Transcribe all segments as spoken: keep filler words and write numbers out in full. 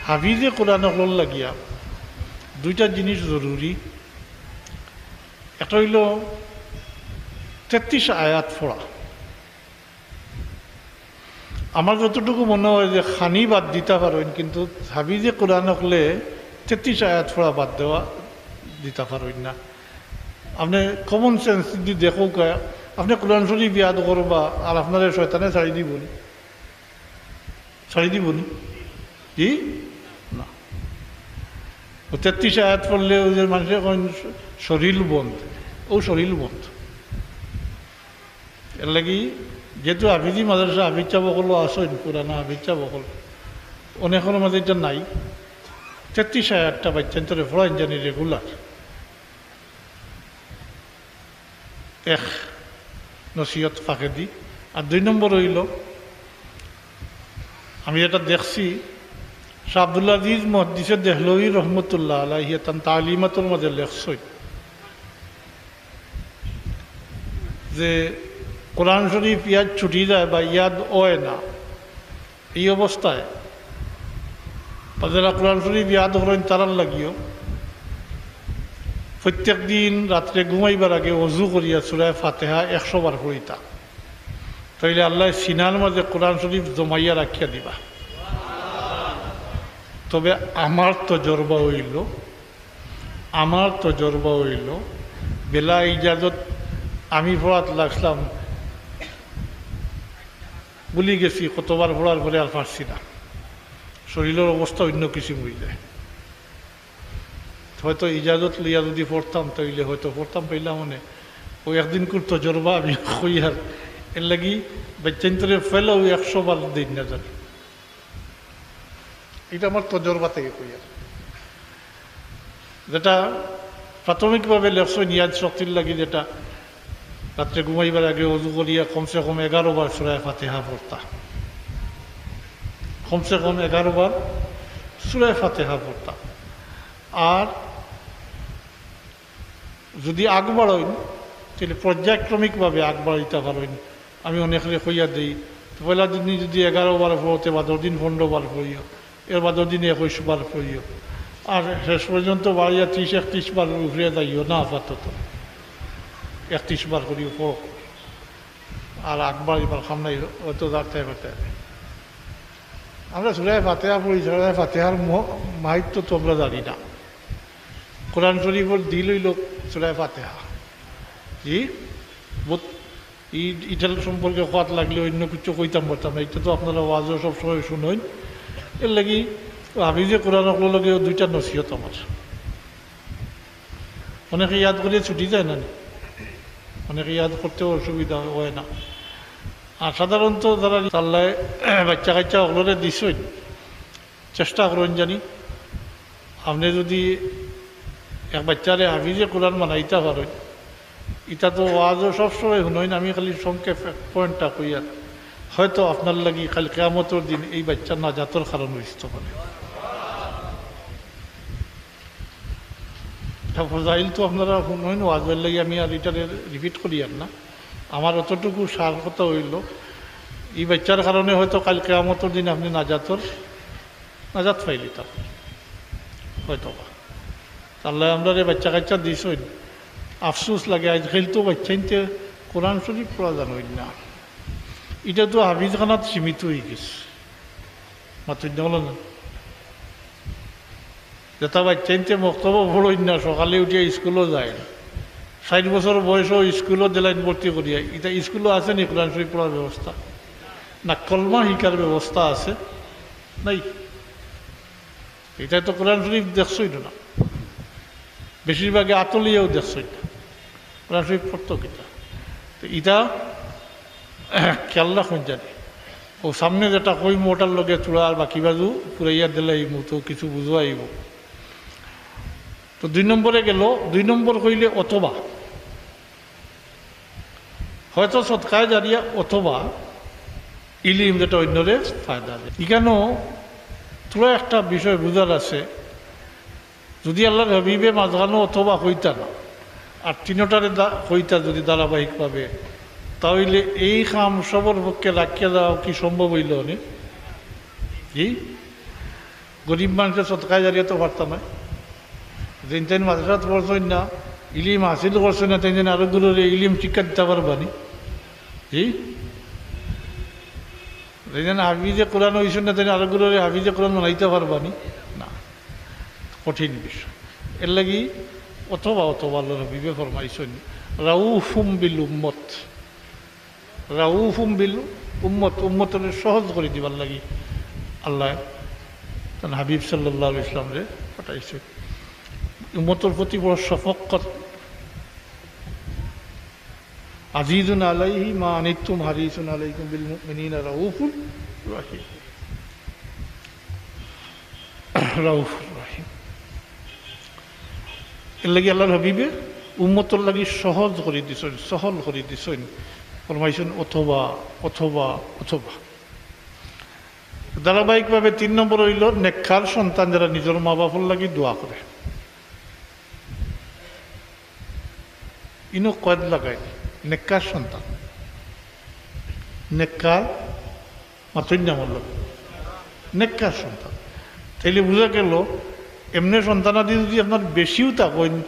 হাফিজে কোরআন অকলর লাগিয়া দুইটা জিনিস জরুরি। একটা অইলো তেত্রিশ আয়াত পড়া। আমার যতটুকু মনে হয় যে খানি বাদ দিতা পারইন, কিন্তু হাফিজে কোরআন অকলে তেত্রিশ আয়াত পড়া বাদ দেওয়া দিতা পারইন না। আপনে common sense যদি দেখউক্কা, আপনে কোরআন শরীফ ইয়াদ করবা আর আপনারে শয়তানে ছাড়ি দিবো নি? ছাড়ি দিবো নি? জি? না। ও তেত্রিশ আয়াত পড়লে ওই যে মানুষে কইন শরীর বন্ধ, ও শরীর বন্ধ। এর লাগি যেহেতু হাফিজি মাদ্রাসা হাফিজ সাব অকলও আছইন, পুরানা হাফিজ সাব অকল, অনেকর মাঝে এটা নাই। তেত্রিশ আয়াতটা বাচ্চাইন্তরে পড়াইন জানি regular। এক নসিহত ফাঁকেদি। আর দুই নম্বর অইলো, আমি এটা দেখছি, শাহ আব্দুল আজিজ মুহাদ্দিসে দেহলভী রহমতুল্লাহ আলাইহি তান তালিমাতর মাঝে লেখছইন যে কোরআন শরীফ ইয়াদ ছুটি যায় বা ইয়াদ অয় না, এই অবস্থায় বা যারা কোরআন শরীফ ইয়াদ করইন তারার লাগিও প্রত্যেক দিন রাত্রে ঘুমাইবার আগে অজু করিয়া সূরা ফাতিহা একশো বার পড়িতা, তাইলে আল্লায় সিনার মাঝে কোরআন শরীফ জমাইয়া রাখিয়া দিবা। তবে আমার তজরবা অইলো, আমার তজরবা অইলো, বেলা ইজাজত আমি পড়াত লাগছিলাম, ভুলি গেছি, কতবার পড়ার পরে আর পারছি না, শরীলর অবস্থা অইন্য কিসিম অইযায়। হয়তো ইজাজত লইয়া যদি পড়তাম, তাইলে হয়তো পড়তাম পাইলাম অনে। ওই একদিনকুর তজরবা আমি কইয়ার, এর লাগি বাচ্চাইন্তরে ফেলাও একশো বার দিন না জানি। এটা আমার তজরবা থেকে কইয়ার। যেটা প্রাথমিকভাবে লেখছইন ইয়াদ শক্তির লাগি, যেটা রাত্রে ঘুমাইবার আগে অজু করিয়া কমসে কম এগারো বার সূরা ফাতিহা পড়তা, কমসে কম এগারো বার সূরা ফাতিহা পড়তা। আর যদি আগ বাড়ইন, তাইলে পর্যায়ক্রমিকভাবে আগ বাড়াইতা পারইন। আমি অনেকরে কইয়া দেই, তো পয়লা দিন যদি এগারো বার পড়ো, তে বাদর দিন পনেরো বার পড়িও, এর বাদর দিন একুশ বার পড়িও, আর শেষ পর্যন্ত বাড়িয়া ত্রিশ একত্রিশ বার উপরে যাইও না, আপাতত একত্রিশ বার করিও পড়ো। আর আগ বাড়াইবার কাম নাই, হয়তো যার তাই পারতে। আমরা সূরা ফাতিহা পড়ি, সূরা ফাতিহার ম-, মাহাত্ম্য তো আমরা জানি না। কোরআন শরীফর দিল অইলো সূরা ফাতিহা। জি, বুঝ-, ই-, ইটার সম্পর্কে কওয়াত লাগলে অইন্য কিছু কইতাম পারতাম না। এটা তো আপনারা ওয়াজও সবসময় শুনইন। এর লাগি হাফিজে কোরআন অকলর লগে দুইটা নসিহত আমার। অনেকে ইয়াদ করিয়া ছুটি যায় না নি? অনেকে ইয়াদ করতেও অসুবিধা হয় না। আর সাধারণত যারা আল্লায় বাচ্চা কাচ্চা অকলরে দিছইন, চেষ্টা করইন জানি। আপনে যদি এক বাচ্চারে হাফিজে কোরআন বানাইতা পারইন, ইটা তো ওয়াজও সবসময় শুনইন, আমি খালি সংক্ষেপ এক পয়েন্টটা কইয়ার, হয়তো আপনার লাগি কাইল কিয়ামতর দিন এই বাচ্চার নাজাতর কারণ অইতো পারে। তা ফজাইল তো আপনারা শুনইন ওয়াজর লাগি, আমি আর ইটারে repeat করিয়ার না। আমার অতটুকু সার কথা অইলো, এই বাচ্চার কারণে হয়তো কাইল কিয়ামতর দিন আপনে নাজাতর, নাজাত পাইলিতা হয়তো বা। তার লাগি আমরারে বাচ্চা কাচ্চা দিছইন, আফসোস লাগে, আইজকাইল তো বাচ্চাইন্তে কোরআন শরীফ পড়া জানইন না। ইটা তো হাফিজখানাত সীমিত অইগেছে, মাতইন না, অইলো না? যেটা বাচ্চাইন্তে মক্তবও পড়ইন না, সকালে উঠিয়া স্কুলও যায় না, ষাইট বছর বয়সও স্কুলও দিলাইন ভর্তি করিয়া, ইটা স্কুলও আছে নি কোরআন শরীফ পড়ার ব্যবস্থা? না কলমা হিকার ব্যবস্থা আছে? নাই। ইটা তো কোরআন শরীফ দেখছইন না, বেশিরভাগে আতলিয়াও দেখছইন না। কোরআন শরীফ পড়তো কিতা? তো ইটা খেয়াল রাখইন জানি। ও সামনে যেটা কইমু ওটার লগে থুড়া আর বাকি বাজু পুরাইয়া দিলে এই মতো কিছু বুঝাইব। তো দুই নম্বরে গেল, দুই নম্বর কইলে অথবা, হয়তো সদকায়ে জারিয়া অথবা ইলিম যেটা অইন্যরে ফায়দা দেয়। ইখানো থুড়া একটা বিষয় বুঝার আছে, যদি আল্লাহর হাবিবে মাঝখানো অথবা কইতা না, আর তিনোটারে দা-, কইতা যদি ধারাবাহিকভাবে, তা অইলে এই কাম সবর পক্ষে রাখিয়া দেওয়া কি সম্ভব অইলো নি? জি? গরিব মানষে সদকায়ে জারিয়া তো পারতা নায়। যেইন তাইন মাদ্রাসাত পড়ছইন না, ইলিম হাসিল করছইন না, তাইন তাইন আরোগুরে ইলিম শিক্ষা দিতা পারবা নি? জি? যেইন তাইন হাফিজে কোরআন অইছইন না, তাইন আরোগুরে হাফিজে কোরআন বানাইতা পারবা নি? না, কঠিন বিষয়। এরলাগি অথবা, অথবা আল্লাহর হাবিবে ফরমাইছইন, "রাউফুম বিল উম্মত।" রাউফুম বিল উম্মত, উম্মতরে সহজ করি দিবার লাগি আল্লায় তান হাবিব সাল্লাল্লাহু আলাইহি ওয়াসাল্লামরে পাঠাইছইন। উম্মতর প্রতি বড় শফকত। আজিজুন আলাইহি মা আনিতুম হারিসুন আলাইকুম বিল মুমিনিনা রাউফুর রাহিম। রাউফুর রাহিম। এরলাগি আল্লাহর হাবিবে উম্মতর লাগি সহজ করি দিছইন, সহল করি দিছইন। ফরমাইছইন, "অথবা, অথবা, অথবা।" ধারাবাহিকভাবে তিন নম্বর অইলো, নেককার সন্তান যেরা নিজর মা-বাফর লাগি দোয়া করে। ইনো কয়েদ লাগাইল, নেককার সন্তান। নেককার, মাতইন না আমার লগে। নেককার সন্তান। তাইলে বুঝা গেল, এমনে সন্তানাদি যুদি আপনার বেশিও থাকইন,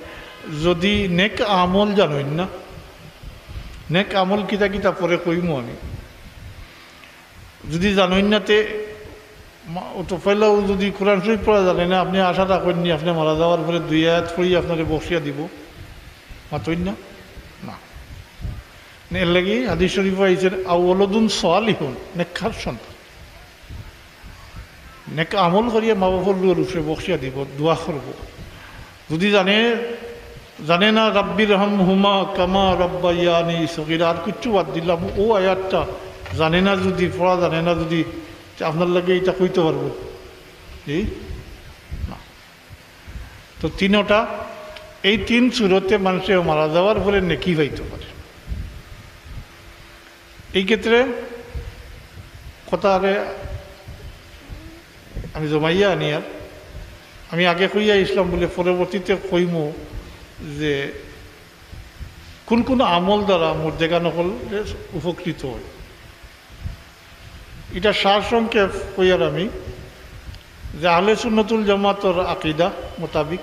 যুদি নেক আমল জানইন না, নেক আমল কিতা কিতা পরে কইমু আমি, যুদি জানইন না তে মা-, ও তো পয়লাও যুদি কোরআন শরীফ পড়া জানে না, আপনে আশা রাখইন নি, আপনে মারা যাওয়ার পরে দুই আয়াত পড়ি আপনারে বখশিয়া দিবো? মাতইন না? না। নে, এরলাগি হাদিস শরীফো আইছে, "আও ওয়ালাদুন সালিহুন", নেককার সন্তান। নেক আমল করিয়া মা-বাফর রুহর উপরে বখশিয়া দিবো, দোয়া করবো। যুদি জানে, জানে না, "রাব্বির হামহুমা কামা রাব্বায়ানি সগীরা", আর কিচ্ছু বাদ দিলাম, অউ আয়াতটা জানে না যুদি, পড়া জানে না যুদি, তে আপনার লগে ইটা কইতো পারবো? জি? না। তো তিনোটা, এই তিন সুরতে মানষে মারা যাওয়ার পরে নেকি পাইতো পারে। এই ক্ষেত্রে কথারে আমি জমাইয়া আনিয়ার, আমি আগে কইয়া আইছলাম বুলে পরবর্তীতে কইমু যে কুন কুন আমল দ্বারা মুর্দেগান অকল উপকৃত অয়। ইটা সারসংক্ষেপ কইয়ার আমি যে আহলে সুন্নতুল জামাতর আকিদা মোতাবিক,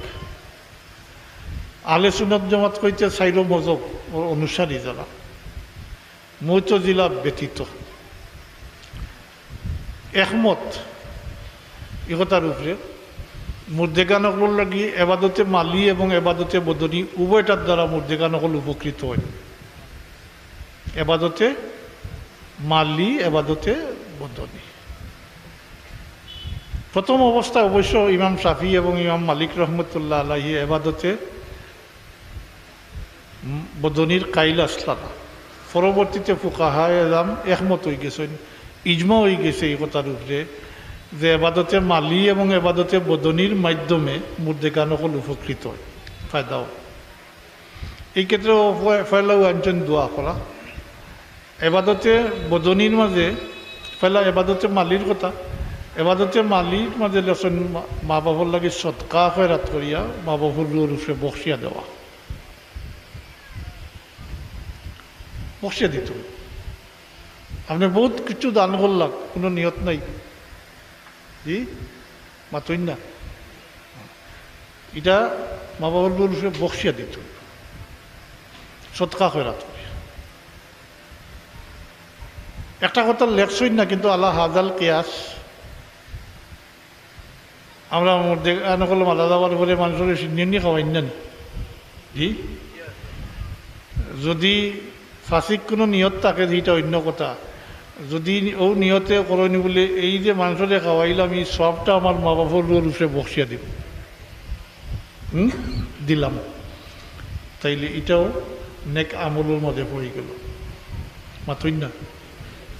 আহলে সুন্নত জামাত কইতে চাইরো মজহব অনুসারী যারা, মুতাজিলা ব্যতীত, একমত ই কথার উপরে, মুর্দেগান অকলর লাগি এবাদতে মালি এবং এবাদতে বদনী উভয়টার দ্বারা মুর্দেগান অকল উপকৃত অয়। এবাদতে মালি, এবাদতে বদনী। প্রথম অবস্থা অবশ্য ইমাম শাফি এবং ইমাম মালিক রহমতুল্লাহ আলাইহি এবাদতে বদনীর কাইল আছলা না। পরবর্তীতে ফুকাহায়ে আজম একমত অইগেছইন, ইজমা অইগেছে ই কথার উপরে যে এবাদতে মালি এবং এবাদতে বদনীর মাধ্যমে মুর্দেগান অকল উপকৃত অয়, ফায়দা অয়। এই ক্ষেত্রে পয়-, পয়লাউ আনছইন দোয়া করা। এবাদতে বদনীর মাঝে, পয়লা এবাদতে মালির কথা, এবাদতে মালির মাঝে লেখছইন মা-, মা-বাফর লাগি সদকা খয়রাত করিয়া মা-বাফর রুহর উপরে বখশিয়া দেওয়া। বখশিয়া দিতো। আপনে বউত কিচ্ছু দান করলা, কুনু নিয়ত নাই। জি? মাতইন না। ইটা মা-বাফর রুহর উপরে বখশিয়া দিতো। সদকা খয়রাত করিয়া। একটা কথা লেখছইন না, কিন্তু আলা হাজাল কিয়াস। আমরা মুর্দেগান অকল মারা যাওয়ার পরে মানষরে শিন্নি খাওয়াইন না নি? জি? যুদি ফাসিক কুনু নিয়ত থাকে, ইটা অইন্য কথা। যুদি অউ নিয়তে করইন বুলে, এই যে মানষরে খাওয়াইলাম, ই সওয়াবটা আমার মা-বাফর রুহর উপরে বখশিয়া দিমু। হুম? দিলাম। তাইলে ইটাও নেক আমলর মাঝে পড়ি গেল। মাতইন না।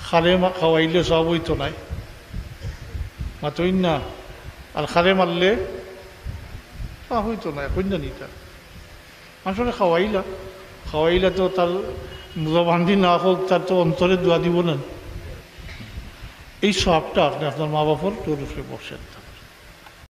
খারে মা-, খাওয়াইলে সওয়াব অইতো নায়। মাতইন না। আর খারে মারলে সওয়াব অইতো নায়। কইন না নি ইটা? মানষরে খাওয়াইলা। খাওয়াইলা তো তার জবানদি না অউক, তার তো অন্তরে দোয়া দিবো না। এই সওয়াবটা আপনে আপনার মা-বাফর রুহর উপরে বখশিয়া দিতা।